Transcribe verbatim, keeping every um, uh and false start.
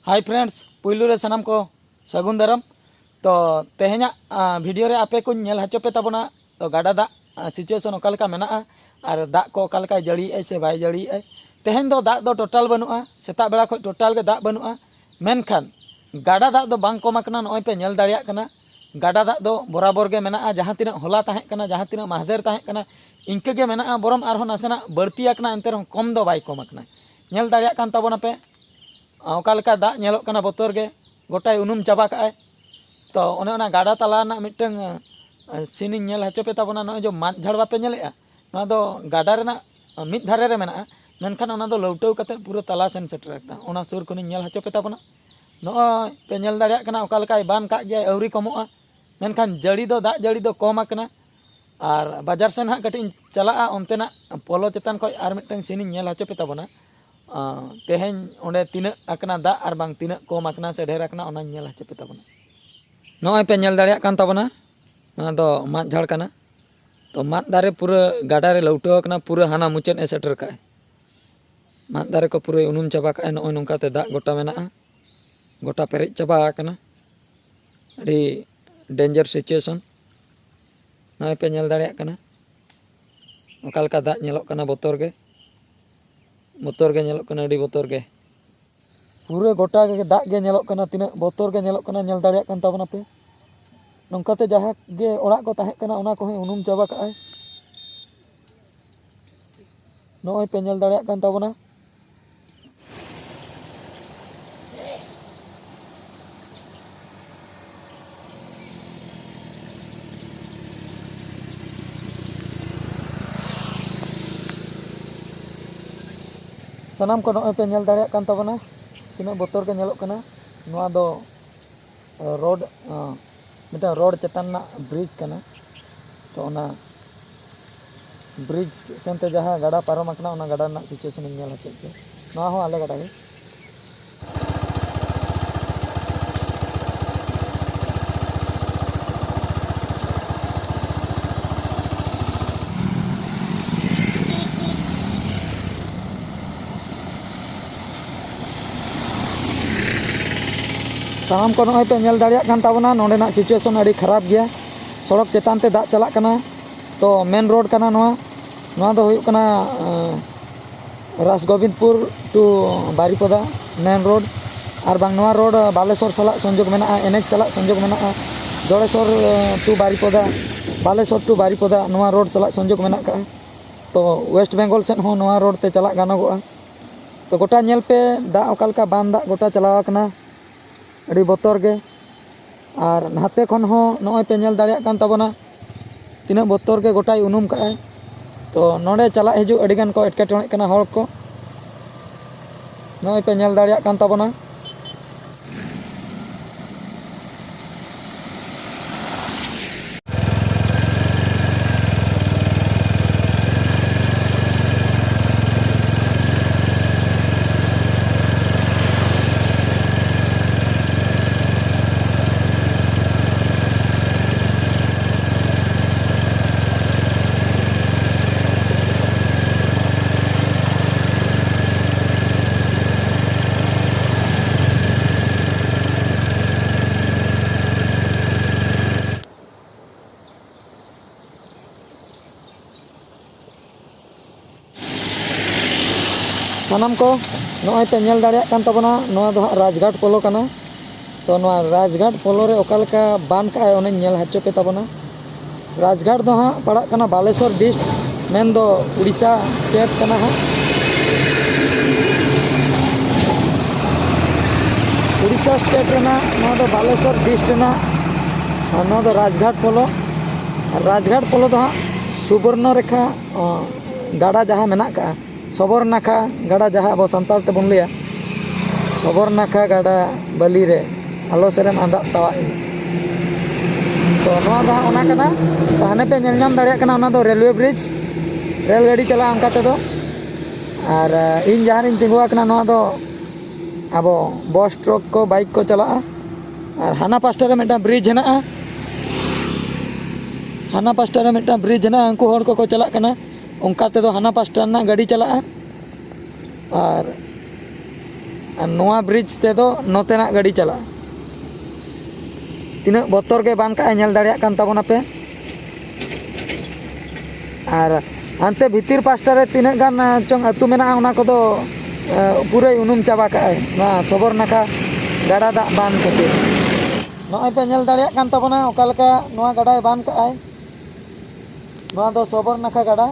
Hi friends, ᱯᱩᱭᱞᱩ ᱨᱮ ᱥᱟᱱᱟᱢ ᱠᱚ ᱥᱟᱹᱜᱩᱱ ᱫᱟᱨᱟᱢ᱾ ᱛᱚ ᱛᱮᱦᱮᱧᱟᱜ ᱵᱷᱤᱰᱤᱭᱳ ᱨᱮ ᱟᱯᱮ ᱠᱚᱧ ᱧᱮᱞ ᱦᱚᱪᱚ ᱯᱮ ᱛᱟᱵᱚᱱᱟ᱾ ᱛᱚ ᱜᱟᱰᱟ ᱫᱟᱜ ᱥᱤᱪᱩᱭᱮᱥᱚᱱ ᱚᱠᱟ ᱞᱮᱠᱟ ᱢᱮᱱᱟᱜᱼᱟ ᱟᱨ ᱫᱟᱜ ᱠᱚ ᱚᱠᱟ ᱞᱮᱠᱟᱭ ᱡᱟᱹᱲᱤᱭᱮᱜᱼᱟᱭ ᱥᱮ ᱵᱟᱭ ᱡᱟᱹᱲᱤᱭᱮᱜᱼᱟᱭ᱾ ᱛᱮᱦᱮᱧ ᱫᱚ ᱫᱟᱜ ᱫᱚ ᱴᱳᱴᱟᱞ ᱵᱟᱹᱱᱩᱜᱼᱟ, ᱥᱮᱛᱟᱜ ᱵᱮᱲᱟ ᱠᱷᱚᱱ ᱴᱳᱴᱟᱞ ᱜᱮ ᱫᱟᱜ ᱵᱟᱹᱱᱩᱜᱼᱟ᱾ ᱢᱮᱱᱠᱷᱟᱱ ᱜᱟᱰᱟ ᱫᱟᱜ ᱫᱚ ᱵᱟᱝ ᱠᱚᱢ ᱟᱠᱟᱱᱟ, ᱱᱚᱜᱼᱚᱭ ᱯᱮ ᱧᱮᱞ ᱫᱟᱲᱮᱭᱟᱜ ᱠᱟᱱᱟ᱾ ᱜᱟᱰᱟ ᱫᱟᱜ ᱫᱚ ᱵᱚᱨᱟᱵᱚᱨ ᱜᱮ ᱢᱮᱱᱟᱜᱼᱟ, ᱡᱟᱦᱟᱸ ᱛᱤᱱᱟᱹᱜ ᱦᱚᱞᱟ ᱛᱟᱦᱮᱸ ᱠᱟᱱᱟ, ᱡᱟᱦᱟᱸ ᱛᱤᱱᱟᱹᱜ ᱢᱟᱦᱫᱮᱨ ᱛᱟᱦᱮᱸ ᱠᱟᱱᱟ, ᱤᱱᱠᱟᱹ ᱜᱮ ᱢᱮᱱᱟᱜᱼᱟ, ᱵᱚᱨᱚᱝ ᱟᱨᱦᱚᱸ ᱱᱟᱥᱮᱱᱟᱜ ᱵᱟᱹᱲᱛᱤ ᱟᱠᱟᱱᱟ, ᱮᱱᱛᱮ ᱨᱮᱦᱚᱸ ᱠᱚᱢ ᱫᱚ ᱵᱟᱭ ᱠᱚᱢ ᱟᱠᱟᱱᱟ᱾ ᱧᱮᱞ ᱫᱟᱲᱮᱭᱟᱜ ᱠᱟᱱ ᱛᱟᱵᱚᱱᱟᱯᱮ ᱚᱠᱟ ᱞᱮᱠᱟ ᱫᱟᱜ ᱧᱮᱞᱚᱜ ᱠᱟᱱᱟ, ᱵᱚᱛᱚᱨ ᱜᱮ ᱜᱚᱴᱟᱭ ᱩᱱᱩᱢ ᱪᱟᱵᱟ ᱠᱟᱜᱼᱟᱭ᱾ ᱛᱚ ᱚᱱᱮ ᱚᱱᱟ ᱜᱟᱰᱟ ᱛᱟᱞᱟ ᱨᱮᱱᱟᱜ ᱢᱤᱫᱴᱟᱝ ᱥᱤᱱᱤᱧ ᱧᱮᱞ ᱦᱚᱪᱚ ᱯᱮ ᱛᱟᱵᱚᱱᱟ᱾ ᱱᱚᱜᱼᱚᱭ ᱡᱮ ᱢᱟᱫ ᱡᱷᱟᱲ ᱵᱟᱯᱮ ᱧᱮᱞᱮᱜᱼᱟ, ᱱᱚᱣᱟ ᱫᱚ ᱜᱟᱰᱟ ᱨᱮᱱᱟᱜ ᱢᱤᱫ ᱫᱷᱟᱨᱮ ᱨᱮ ᱢᱮᱱᱟᱜᱼᱟ, ᱢᱮᱱᱠᱷᱟᱱ ᱚᱱᱟ ᱫᱚ ᱞᱟᱹᱣᱴᱟᱹᱣ ᱠᱟᱛᱮ ᱯᱩᱨᱟᱹ ᱛᱟᱞᱟ ᱥᱮᱱ ᱥᱮᱴᱮᱨ ᱟᱠᱟᱱᱟ᱾ ᱚᱱᱟ ᱥᱩᱨ ᱠᱷᱚᱱᱤᱧ ᱧᱮᱞ ᱦᱚᱪᱚ ᱯᱮ ᱛᱟᱵᱚᱱᱟ᱾ ᱱᱚᱜᱼᱚᱭ ᱯᱮ ᱧᱮᱞ ᱫᱟᱲᱮᱭᱟᱜ ᱠᱟᱱᱟ ᱚᱠᱟ ᱞᱮᱠᱟᱭ ᱵᱟᱱ ᱠᱟᱜ ᱜᱮᱭᱟᱭ, ᱟᱹᱣᱨᱤ ᱠᱚᱢᱚᱜᱼᱟ, ᱢᱮᱱᱠᱷᱟᱱ ᱡᱟᱹᱲᱤ ᱫᱚ, ᱫᱟᱜ ᱡᱟᱹᱲᱤ ᱫᱚ ᱠᱚᱢ ᱟᱠᱟᱱᱟ᱾ ᱟᱨ ᱵᱟᱡᱟᱨ ᱥᱮᱱ ᱦᱟᱸᱜ ᱠᱟᱹᱴᱤᱡ ᱤᱧ ᱪᱟᱞᱟᱜᱼᱟ, ᱚᱱᱛᱮᱱᱟᱜ ᱯᱚᱞᱚ ᱪᱮᱛᱟᱱ ᱠᱷᱚᱱ ᱟᱨ ᱢᱤᱫᱴᱟᱝ ᱥᱤᱱᱤᱧ ᱧᱮᱞ ᱦᱚᱪᱚ ᱯᱮ ᱛᱟᱵᱚᱱᱟ᱾ ᱟᱸ, ᱛᱮᱦᱮᱧ ᱚᱸᱰᱮ ᱛᱤᱱᱟᱹᱜ ᱟᱠᱟᱱᱟ ᱫᱟᱜ ᱟᱨ ᱵᱟᱝ ᱛᱤᱱᱟᱹᱜ ᱠᱚᱢ ᱟᱠᱟᱱᱟ ᱥᱮ ᱰᱷᱮᱨ ᱟᱠᱟᱱᱟ, ᱚᱱᱟᱧ ᱧᱮᱞ ᱦᱚᱪᱚ ᱯᱮ ᱛᱟᱵᱚᱱᱟ᱾ ᱱᱚᱜᱼᱚᱭ ᱯᱮ ᱧᱮᱞ ᱫᱟᱲᱮᱭᱟᱜ ᱠᱟᱱ ᱛᱟᱵᱚᱱᱟ, ᱱᱚᱣᱟ ᱫᱚ ᱢᱟᱫ ᱡᱷᱟᱲ ᱠᱟᱱᱟ᱾ ᱛᱚ ᱢᱟᱫ ᱫᱟᱨᱮ ᱯᱩᱨᱟᱹ ᱜᱟᱰᱟ ᱨᱮ ᱞᱟᱹᱣᱴᱟᱹᱣ ᱟᱠᱟᱱᱟ, ᱯᱩᱨᱟᱹ ᱦᱟᱱᱟ ᱢᱩᱪᱟᱹᱫ ᱮ ᱥᱮᱴᱮᱨ ᱠᱟᱜᱼᱟᱭ᱾ ᱢᱟᱫ ᱫᱟᱨᱮ ᱠᱚ ᱯᱩᱨᱟᱹᱭ ᱩᱱᱩᱢ ᱪᱟᱵᱟ ᱠᱟᱜᱼᱟᱭ᱾ ᱱᱚᱜᱼᱚᱭ ᱱᱚᱝᱠᱟᱛᱮ ᱫᱟᱜ ᱜᱚᱴᱟ ᱢᱮᱱᱟᱜᱼᱟ, ᱜᱚᱴᱟ ᱯᱮᱨᱮᱡ ᱪᱟᱵᱟ ᱟᱠᱟᱱᱟ᱾ ᱟᱹᱰᱤ ᱰᱮᱧᱡᱟᱨ ᱥᱤᱪᱩᱭᱮᱥᱚᱱ᱾ ᱱᱚᱜᱼᱚᱭ ᱯᱮ ᱧᱮᱞ ᱫᱟᱲᱮᱭᱟᱜ ᱠᱟᱱᱟ ᱚᱠᱟ ᱞᱮᱠᱟ ᱫᱟᱜ ᱧᱮᱞᱚᱜ ᱠᱟᱱᱟ, ᱵᱚᱛᱚᱨ ᱜᱮ, ᱵᱚᱛᱚᱨ ᱜᱮ ᱧᱮᱞᱚᱜ ᱠᱟᱱᱟ, ᱟᱹᱰᱤ ᱵᱚᱛᱚᱨ ᱜᱮ᱾ ᱯᱩᱨᱟᱹ ᱜᱚᱴᱟ ᱜᱮ ᱫᱟᱜ ᱜᱮ ᱧᱮᱞᱚᱜ ᱠᱟᱱᱟ, ᱛᱤᱱᱟᱹᱜ ᱵᱚᱛᱚᱨ ᱜᱮ ᱧᱮᱞᱚᱜ ᱠᱟᱱᱟ, ᱧᱮᱞ ᱫᱟᱲᱮᱭᱟᱜ ᱠᱟᱱ ᱛᱟᱵᱚᱱᱟᱯᱮ᱾ ᱱᱚᱝᱠᱟᱛᱮ ᱡᱟᱦᱟᱸ ᱜᱮ ᱚᱲᱟᱜ ᱠᱚ ᱛᱟᱦᱮᱸ ᱠᱟᱱᱟ, ᱚᱱᱟ ᱠᱚᱦᱚᱸᱭ ᱩᱱᱩᱢ ᱪᱟᱵᱟ ᱠᱟᱜᱼᱟᱭ᱾ ᱱᱚᱜᱼᱚᱭ ᱯᱮ ᱧᱮᱞ ᱫᱟᱲᱮᱭᱟᱜ ᱠᱟᱱ ᱛᱟᱵᱚᱱᱟ᱾ ᱥᱟᱱᱟᱢ ᱠᱚ ᱱᱚᱜᱼᱚᱭ ᱯᱮ ᱧᱮᱞ ᱫᱟᱲᱮᱭᱟᱜ ᱠᱟᱱ ᱛᱟᱵᱚᱱᱟ, ᱛᱤᱱᱟᱹᱜ ᱵᱚᱛᱚᱨ ᱜᱮ ᱧᱮᱞᱚᱜ ᱠᱟᱱᱟ᱾ ᱱᱚᱣᱟ ᱫᱚ ᱨᱳᱰ, ᱟᱸ, ᱢᱤᱫᱴᱟᱝ ᱨᱳᱰ ᱪᱮᱛᱟᱱ ᱨᱮᱱᱟᱜ ᱵᱨᱤᱡᱽ ᱠᱟᱱᱟ᱾ ᱛᱚ ᱚᱱᱟ ᱵᱨᱤᱡᱽ ᱥᱮᱱᱛᱮ ᱡᱟᱦᱟᱸ ᱜᱟᱰᱟ ᱯᱟᱨᱚᱢ ᱟᱠᱟᱱᱟ, ᱚᱱᱟ ᱜᱟᱰᱟ ᱨᱮᱱᱟᱜ ᱥᱤᱪᱩᱭᱮᱥᱚᱱ ᱤᱧ ᱧᱮᱞ ᱦᱚᱪᱚᱭᱮᱫ ᱯᱮᱭᱟ᱾ ᱱᱚᱣᱟ ᱦᱚᱸ ᱟᱞᱮ ᱜᱟᱰᱟ ᱜᱮ᱾ ᱥᱟᱱᱟᱢ ᱠᱚ ᱱᱚᱜᱼᱚᱭ ᱯᱮ ᱧᱮᱞ ᱫᱟᱲᱮᱭᱟᱜ ᱠᱟᱱ ᱛᱟᱵᱚᱱᱟ, ᱱᱚᱰᱮᱱᱟᱜ situation ᱟᱹᱰᱤ ᱠᱷᱟᱨᱟᱯ ᱜᱮᱭᱟ᱾ ᱥᱚᱲᱚᱠ ᱪᱮᱛᱟᱱ ᱛᱮ ᱫᱟᱜ ᱪᱟᱞᱟᱜ ᱠᱟᱱᱟ᱾ ᱛᱚ, ᱢᱮᱱ ᱨᱳᱰ ᱠᱟᱱᱟ ᱱᱚᱣᱟ᱾ ᱱᱚᱣᱟ ᱫᱚ ᱦᱩᱭᱩᱜ ᱠᱟᱱᱟ, ᱟᱸ, ᱨᱟᱥᱜᱳᱵᱤᱱᱫᱽᱯᱩᱨ to ᱵᱟᱨᱤᱯᱚᱫᱟ ᱢᱮᱱ ᱨᱳᱰ᱾ ᱟᱨ ᱵᱟᱝ ᱱᱚᱣᱟ ᱨᱳᱰ, ᱟᱸ, ᱵᱟᱞᱮᱥᱚᱨ ᱥᱟᱞᱟᱜ ᱥᱚᱝᱡᱳᱜᱽ ᱢᱮᱱᱟᱜᱼᱟ, NH ᱥᱟᱞᱟᱜ ᱥᱚᱝᱡᱳᱜᱽ ᱢᱮᱱᱟᱜᱼᱟ᱾ ᱡᱚᱲᱮᱥᱚᱨ, ᱟᱸ, to ᱵᱟᱨᱤᱯᱚᱫᱟ, ᱵᱟᱞᱮᱥᱚᱨ to ᱵᱟᱨᱤᱯᱚᱫᱟ ᱱᱚᱣᱟ ᱨᱳᱰ ᱥᱟᱞᱟᱜ ᱥᱚᱝᱡᱳᱜᱽ ᱢᱮᱱᱟᱜ ᱠᱟᱜᱼᱟ᱾ ᱛᱚ, ᱳᱭᱮᱥᱴ ᱵᱮᱝᱜᱚᱞ ᱥᱮᱫ ᱦᱚᱸ ᱱᱚᱣᱟ ᱨᱳᱰ ᱛᱮ ᱪᱟᱞᱟᱜ ᱜᱟᱱᱚᱜᱚᱜᱼᱟ᱾ ᱛᱚ, ᱜᱚᱴᱟ ᱧᱮᱞ ᱯᱮ, ᱫᱟᱜ ᱚᱠᱟ ᱞᱮᱠᱟ ᱵᱟᱱ ᱫᱟᱜ ᱜᱚᱴᱟ ᱪᱟᱞᱟᱣ ᱟᱠᱟᱱᱟ᱾ ᱟᱹᱰᱤ ᱵᱚᱛᱚᱨ ᱜᱮ᱾ ᱟᱨ ᱱᱟᱛᱮ ᱠᱷᱚᱱ ᱦᱚᱸ ᱱᱚᱜᱼᱚᱭ ᱯᱮ ᱧᱮᱞ ᱫᱟᱲᱮᱭᱟᱜ ᱠᱟᱱ ᱛᱟᱵᱚᱱᱟ, ᱛᱤᱱᱟᱹᱜ ᱵᱚᱛᱚᱨ ᱜᱮ ᱜᱚᱴᱟᱭ ᱩᱱᱩᱢ ᱠᱟᱜᱼᱟᱭ᱾ ᱛᱚ, ᱱᱚᱰᱮ ᱪᱟᱞᱟᱜ ᱦᱤᱡᱩᱜ ᱟᱹᱰᱤ ᱜᱟᱱ ᱠᱚ ᱮᱴᱠᱮᱴᱚᱬᱮᱜ ᱠᱟᱱᱟ ᱦᱚᱲ ᱠᱚ᱾ ᱱᱚᱜᱼᱚᱭ ᱯᱮ ᱧᱮᱞ ᱫᱟᱲᱮᱭᱟᱜ ᱠᱟᱱ ᱛᱟᱵᱚᱱᱟ᱾ ᱥᱟᱱᱟᱢ ᱠᱚ ᱱᱚᱜᱼᱚᱭ ᱯᱮ ᱧᱮᱞ ᱫᱟᱲᱮᱭᱟᱜ ᱠᱟᱱ ᱛᱟᱵᱚᱱᱟ, ᱱᱚᱣᱟ ᱫᱚ ᱦᱟᱸᱜ ᱨᱟᱡᱽᱜᱷᱟᱴ ᱯᱳᱞᱳ ᱠᱟᱱᱟ᱾ ᱛᱚ, ᱱᱚᱣᱟ ᱨᱟᱡᱽᱜᱷᱟᱴ ᱯᱳᱞᱳ ᱨᱮ ᱚᱠᱟ ᱞᱮᱠᱟ ᱵᱟᱱ ᱠᱟᱜᱼᱟᱭ, ᱚᱱᱟᱧ ᱧᱮᱞ ᱦᱚᱪᱚ ᱯᱮ ᱛᱟᱵᱚᱱᱟ᱾ ᱨᱟᱡᱽᱜᱷᱟᱴ ᱫᱚ ᱦᱟᱸᱜ ᱯᱟᱲᱟᱜ ᱠᱟᱱᱟ ᱵᱟᱞᱮᱥᱚᱨ ᱰᱤᱥᱴ, ᱢᱮᱱᱫᱚ ᱩᱲᱤᱥᱥᱟ ᱥᱴᱮᱴ ᱠᱟᱱᱟ ᱦᱟᱸᱜ᱾ ᱩᱲᱤᱥᱥᱟ ᱥᱴᱮᱴ ᱨᱮᱱᱟᱜ ᱱᱚᱣᱟ ᱫᱚ ᱵᱟᱞᱮᱥᱚᱨ ᱰᱤᱥᱴ ᱨᱮᱱᱟᱜ, ᱟᱨ ᱱᱚᱣᱟ ᱫᱚ ᱨᱟᱡᱽᱜᱷᱟᱴ ᱯᱳᱞᱳ᱾ ᱟᱨ ᱨᱟᱡᱽᱜᱷᱟᱴ ᱯᱳᱞᱳ ᱫᱚ ᱦᱟᱸᱜ ᱥᱩᱵᱚᱨᱱᱚ ᱨᱮᱠᱷᱟ, ᱚ, ᱜᱟᱰᱟ ᱡᱟᱦᱟᱸ ᱢᱮᱱᱟᱜ ᱠᱟᱜᱼᱟ, ᱥᱚᱵᱚᱨᱱᱟᱠᱷᱟ ᱜᱟᱰᱟ, ᱡᱟᱦᱟᱸ ᱟᱵᱚ ᱥᱟᱱᱛᱟᱲ ᱛᱮᱵᱚᱱ ᱞᱟᱹᱭᱟ ᱥᱚᱵᱚᱨᱱᱟᱠᱷᱟ ᱜᱟᱰᱟ ᱵᱟᱹᱞᱤ ᱨᱮ ᱟᱞᱚ ᱥᱮᱨᱮᱢ ᱟᱸᱫᱟᱜ ᱛᱟᱣᱟᱜ ᱤᱧ᱾ ᱛᱚ, ᱱᱚᱣᱟ ᱫᱚ ᱦᱟᱸᱜ ᱚᱱᱟ ᱠᱟᱱᱟ᱾ ᱛᱚ, ᱦᱟᱱᱮ ᱯᱮ ᱧᱮᱞ ᱧᱟᱢ ᱫᱟᱲᱮᱭᱟᱜ ᱠᱟᱱᱟ, ᱚᱱᱟ ᱫᱚ ᱨᱮᱞᱣᱮ ᱵᱨᱤᱡᱽ, ᱨᱮᱞ ᱜᱟᱹᱰᱤ ᱪᱟᱞᱟᱜᱼᱟ ᱚᱱᱠᱟ ᱛᱮᱫᱚ᱾ ᱟᱨ, ᱟᱸ, ᱤᱧ ᱡᱟᱦᱟᱸ ᱨᱤᱧ ᱛᱤᱸᱜᱩ ᱟᱠᱟᱱᱟ, ᱱᱚᱣᱟ ᱫᱚ ᱟᱵᱚ ᱵᱚᱥ, ᱴᱨᱟᱠ ᱠᱚ, ᱵᱟᱭᱤᱠ ᱠᱚ ᱪᱟᱞᱟᱜᱼᱟ᱾ ᱟᱨ ᱦᱟᱱᱟ ᱯᱟᱥᱴᱟ ᱨᱮ ᱢᱤᱫᱴᱟᱝ ᱵᱨᱤᱡᱽ ᱦᱮᱱᱟᱜᱼᱟ, ᱦᱟᱱᱟ ᱯᱟᱥᱴᱟ ᱨᱮ ᱢᱤᱫᱴᱟᱝ ᱵᱨᱤᱡᱽ ᱦᱮᱱᱟᱜᱼᱟ, ᱩᱱᱠᱩ ᱦᱚᱲ ᱠᱚᱠᱚ ᱪᱟᱞᱟᱜ ᱠᱟᱱᱟ, ᱚᱱᱠᱟ ᱛᱮᱫᱚ ᱦᱟᱱᱟ ᱯᱟᱥᱴᱟ ᱨᱮᱱᱟᱜ ᱜᱟᱹᱰᱤ ᱪᱟᱞᱟᱜᱼᱟ᱾ ᱟᱨ, ᱟᱨ ᱱᱚᱣᱟ ᱵᱨᱤᱡᱽ ᱛᱮᱫᱚ ᱱᱚᱛᱮᱱᱟᱜ ᱜᱟᱹᱰᱤ ᱪᱟᱞᱟᱜᱼᱟ᱾ ᱛᱤᱱᱟᱹᱜ ᱵᱚᱛᱚᱨ ᱜᱮ ᱵᱟᱱ ᱠᱟᱜᱼᱟᱭ, ᱧᱮᱞ ᱫᱟᱲᱮᱭᱟᱜ ᱠᱟᱱ ᱛᱟᱵᱚᱱᱟᱯᱮ᱾ ᱟᱨ ᱦᱟᱱᱛᱮ ᱵᱷᱤᱛᱤᱨ ᱯᱟᱥᱴᱟ ᱨᱮ ᱛᱤᱱᱟᱹᱜ ᱜᱟᱱ, ᱟᱸ, ᱪᱚᱝ ᱟᱹᱛᱩ ᱢᱮᱱᱟᱜᱼᱟ, ᱚᱱᱟ ᱠᱚᱫᱚ, ᱟᱸ, ᱯᱩᱨᱟᱹᱭ ᱩᱱᱩᱢ ᱪᱟᱵᱟ ᱠᱟᱜᱼᱟᱭ ᱱᱚᱣᱟ ᱥᱚᱵᱚᱨᱱᱟᱠᱷᱟ ᱜᱟᱰᱟ ᱫᱟᱜ ᱵᱟᱱ ᱠᱷᱟᱹᱛᱤᱨ᱾ ᱱᱚᱜᱼᱚᱭ ᱯᱮ ᱧᱮᱞ ᱫᱟᱲᱮᱭᱟᱜ ᱠᱟᱱ ᱛᱟᱵᱚᱱᱟ ᱚᱠᱟ ᱞᱮᱠᱟ ᱱᱚᱣᱟ ᱜᱟᱰᱟᱭ ᱵᱟᱱ ᱠᱟᱜᱼᱟᱭ᱾ ᱱᱚᱣᱟ ᱫᱚ ᱥᱚᱵᱚᱨᱱᱟᱠᱷᱟ ᱜᱟᱰᱟ᱾